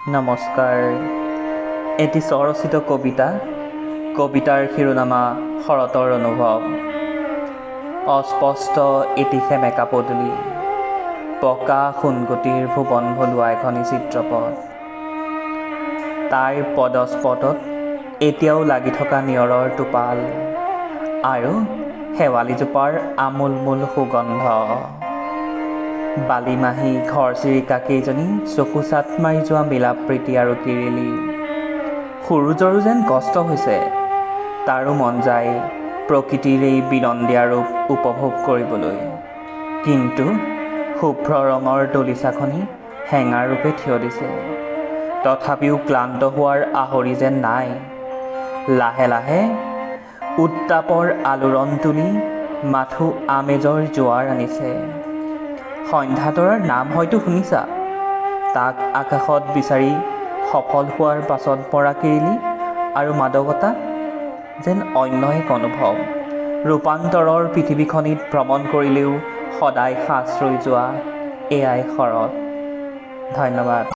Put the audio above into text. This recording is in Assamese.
নমস্কাৰ। এটি স্বৰচিত কবিতা, কবিতাৰ শিৰোনামা শৰতৰ অনুভৱ। অস্পষ্ট এটি সেমেকা পদূলি, পকা সোণগুটিৰ ভুৱন ভলোৱা এখনি চিত্ৰপট। তাৰ পদস্পটত এতিয়াও লাগি থকা নিয়ৰৰ টোপাল আৰু শেৱালিজোপাৰ আমোলমোল সুগন্ধ। বালিমাহী ঘৰচিৰিকাকেইজনী চকু চাট মাৰি যোৱা মিলাপ্ৰীতি আৰু কিৰিলি। সূৰুযৰো যেন কষ্ট হৈছে, তাৰো মন যায় প্ৰকৃতিৰ এই বিনন্দীয়া ৰূপ উপভোগ কৰিবলৈ। কিন্তু শুভ্ৰ ৰঙৰ দলিচাখনি হেঙাৰ ৰূপে থিয় দিছে। তথাপিও ক্লান্ত হোৱাৰ আহৰি যেন নাই। লাহে লাহে উত্তাপৰ আলোড়ন তুলি মাথো আমেজৰ জোৱাৰ আনিছে। সন্ধ্যাতৰাৰ নাম হয়তো শুনিছা। তাক আকাশত বিচাৰি সফল হোৱাৰ পাছত পৰা কিৰিলি আৰু মাদকতা যেন অন্য এক অনুভৱ। ৰূপান্তৰৰ পৃথিৱীখনিত ভ্ৰমণ কৰিলেও সদায় সাঁচ ৰৈ যোৱা এয়াই শৰৎ। ধন্যবাদ।